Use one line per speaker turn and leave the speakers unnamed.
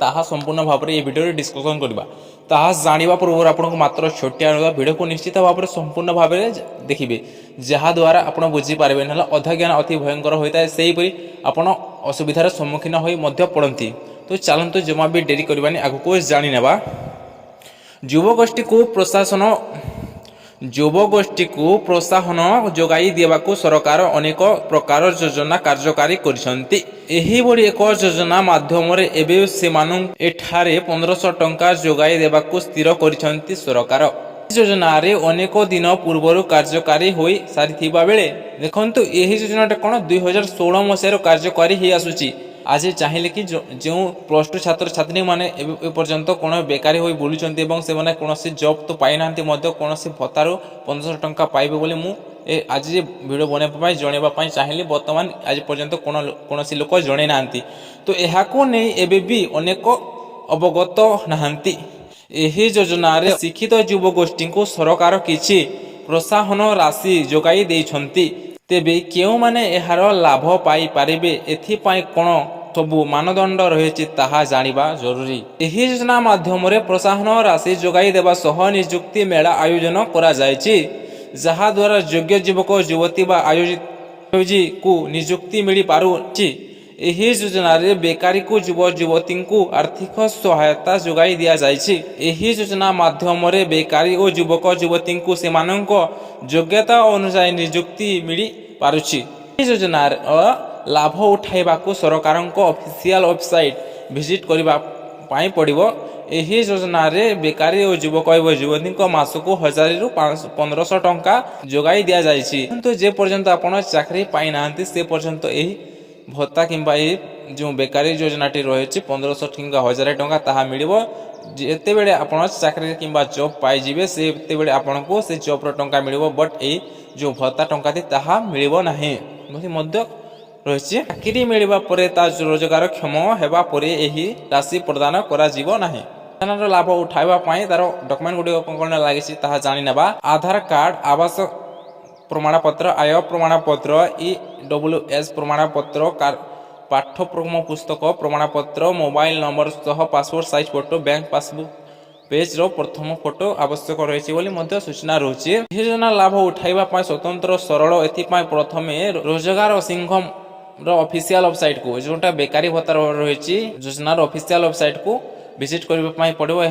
ତାହା ସମ୍ପୂର୍ଣ୍ଣ ଭାବରେ ଏହି ଭିଡ଼ିଓରେ ଡିସ୍କସନ୍ କରିବା। ତାହା ଜାଣିବା ପୂର୍ବରୁ ଆପଣଙ୍କୁ ମାତ୍ର ଛୋଟିଆ ଅନୁରୋଧ, ଭିଡ଼ିଓକୁ ନିଶ୍ଚିତ ଭାବରେ ସମ୍ପୂର୍ଣ୍ଣ ଭାବରେ ଦେଖିବେ, ଯାହାଦ୍ୱାରା ଆପଣ ବୁଝିପାରିବେ। ନହେଲେ ଅଧା ଜ୍ଞାନ ଅତି ଭୟଙ୍କର ହୋଇଥାଏ। ସେହିପରି ଆପଣ ଅସୁବିଧାର ସମ୍ମୁଖୀନ ହୋଇ ମଧ୍ୟ ପଡ଼ନ୍ତି। ତ ଚାଲନ୍ତୁ, ଜମା ବି ଡେରି କରିବାନି, ଆଗକୁ ଜାଣିନେବା। ଯୁବଗୋଷ୍ଠୀକୁ ପ୍ରୋତ୍ସାହନ ଯୋଗାଇ ଦେବାକୁ ସରକାର ଅନେକ ପ୍ରକାର ଯୋଜନା କାର୍ଯ୍ୟକାରୀ କରିଛନ୍ତି। ଏହିଭଳି ଏକ ଯୋଜନା ମାଧ୍ୟମରେ ଏବେ ସେମାନଙ୍କୁ ଏଠାରେ 1500 ଟଙ୍କା ଯୋଗାଇ ଦେବାକୁ ସ୍ଥିର କରିଛନ୍ତି ସରକାର। ଏହି ଯୋଜନାରେ ଅନେକ ଦିନ ପୂର୍ବରୁ କାର୍ଯ୍ୟକାରୀ ହୋଇ ସାରିଥିବା ବେଳେ, ଦେଖନ୍ତୁ, ଏହି ଯୋଜନାଟା କ'ଣ 2016 ମସିହାରୁ କାର୍ଯ୍ୟକାରୀ ହେଇ ଆସୁଛି। ଆଜି ଚାହିଁଲେ କି ଯେଉଁ ପ୍ଲସ୍ ଟୁ ଛାତ୍ରଛାତ୍ରୀମାନେ ଏବେ ଏପର୍ଯ୍ୟନ୍ତ କ'ଣ ବେକାରୀ ହୋଇ ବୁଲୁଛନ୍ତି ଏବଂ ସେମାନେ କୌଣସି ଜବ୍ ତ ପାଇନାହାନ୍ତି ମଧ୍ୟ କୌଣସି ଭତ୍ତାରୁ 1500 ଟଙ୍କା ପାଇବେ ବୋଲି ମୁଁ ଆଜି ଭିଡ଼ିଓ ବନାଇବା ପାଇଁ ଜଣାଇବା ପାଇଁ ଚାହିଁଲି। ବର୍ତ୍ତମାନ ଆଜି ପର୍ଯ୍ୟନ୍ତ କୌଣସି ଲୋକ ଜଣାଇ ନାହାନ୍ତି। ତ ଏହାକୁ ନେଇ ଏବେ ବି ଅନେକ ଅବଗତ ନାହାନ୍ତି। ଏହି ଯୋଜନାରେ ଶିକ୍ଷିତ ଯୁବଗୋଷ୍ଠୀଙ୍କୁ ସରକାର କିଛି ପ୍ରୋତ୍ସାହନ ରାଶି ଯୋଗାଇ ଦେଇଛନ୍ତି। ତେବେ କେଉଁମାନେ ଏହାର ଲାଭ ପାଇପାରିବେ, ଏଥିପାଇଁ କ'ଣ ସବୁ ମାନଦଣ୍ଡ ରହିଛି, ତାହା ଜାଣିବା ଜରୁରୀ। ଏହି ଯୋଜନା ମାଧ୍ୟମରେ ପ୍ରୋତ୍ସାହନ ରାଶି ଯୋଗାଇ ଦେବା ସହ ନିଯୁକ୍ତି ମେଳା ଆୟୋଜନ କରାଯାଇଛି, ଯାହାଦ୍ୱାରା ଯୋଗ୍ୟ ଯୁବକ ଯୁବତୀ ବା ଆୟୋଜିକୁ ନିଯୁକ୍ତି ମିଳିପାରୁଛି। ଏହି ଯୋଜନାରେ ବେକାରୀକୁ ଯୁବ ଯୁବତୀଙ୍କୁ ଆର୍ଥିକ ସହାୟତା ଯୋଗାଇ ଦିଆଯାଇଛି। ଏହି ଯୋଜନା ମାଧ୍ୟମରେ ବେକାରୀ ଓ ଯୁବକ ଯୁବତୀଙ୍କୁ ସେମାନଙ୍କ ଯୋଗ୍ୟତା ଅନୁଯାୟୀ ନିଯୁକ୍ତି ମିଳିପାରୁଛି। ଏହି ଯୋଜନାର ଲାଭ ଉଠାଇବାକୁ ସରକାରଙ୍କ ଅଫିସିଆଲ ୱେବସାଇଟ୍ ଭିଜିଟ୍ କରିବା ପାଇଁ ପଡ଼ିବ। ଏହି ଯୋଜନାରେ ବେକାରୀ ଓ ଯୁବକ ଏବଂ ଯୁବତୀଙ୍କ ମାସକୁ 1000ରୁ 1500 ଟଙ୍କା ଯୋଗାଇ ଦିଆଯାଇଛି। କିନ୍ତୁ ଯେ ପର୍ଯ୍ୟନ୍ତ ଆପଣ ଚାକିରି ପାଇନାହାନ୍ତି, ସେ ପର୍ଯ୍ୟନ୍ତ ଏହି ଭତ୍ତା କିମ୍ବା ଏହି ଯେଉଁ ବେକାରୀ ଯୋଜନାଟି ରହିଛି, 1500 କିମ୍ବା 1000 ଟଙ୍କା, ତାହା ମିଳିବ। ଯେତେବେଳେ ଆପଣ ଚାକିରି କିମ୍ବା ଜବ୍ ପାଇଯିବେ, ସେତେବେଳେ ଆପଣଙ୍କୁ ସେ ଜବ୍ର ଟଙ୍କା ମିଳିବ, ବଟ୍ ଏଇ ଯେଉଁ ଭତ୍ତା ଟଙ୍କାଟି ତାହା ମିଳିବ ନାହିଁ ବୋଲି ମଧ୍ୟ ରହିଛି। ଚାକିରି ମିଳିବା ପରେ ତା ରୋଜଗାରକ୍ଷମ ହେବା ପରେ ଏହି ରାଶି ପ୍ରଦାନ କରାଯିବ ନାହିଁ। ଯୋଜନାର ଲାଭ ଉଠାଇବା ପାଇଁ ତାର ଡକୁମେଣ୍ଟ ଗୁଡ଼ିକ କ'ଣ କ'ଣ ଲାଗିଛି, ତାହା ଜାଣିନେବା। ଆଧାର କାର୍ଡ଼, ଆବାସ ପ୍ରମାଣପତ୍ର, ଆୟ ପ୍ରମାଣପତ୍ର, EWS ପ୍ରମାଣପତ୍ର, ପାଠ୍ୟକ୍ରମ ପୁସ୍ତକ ପ୍ରମାଣପତ୍ର, ମୋବାଇଲ ନମ୍ବର ସହ passport size photo, bank passbook ପେଜ୍ର ପ୍ରଥମ ଫଟୋ ଆବଶ୍ୟକ ରହିଛି ବୋଲି ମଧ୍ୟ ସୂଚନା ରହୁଛି। ଏହି ଯୋଜନା ଲାଭ ଉଠାଇବା ପାଇଁ ସ୍ୱତନ୍ତ୍ର ସରଳ। ଏଥିପାଇଁ ପ୍ରଥମେ ରୋଜଗାର ସିଂହର ଅଫିସିଆଲ ୱେବସାଇଟକୁ, ଯେଉଁଟା ବେକାରୀ ଭତ୍ତା ରହିଛି, ଯୋଜନାର ଅଫିସିଆଲ ୱେବସାଇଟକୁ ଭିଜିଟ୍ କରିବା ପାଇଁ ପଡ଼ିବ। ଏହା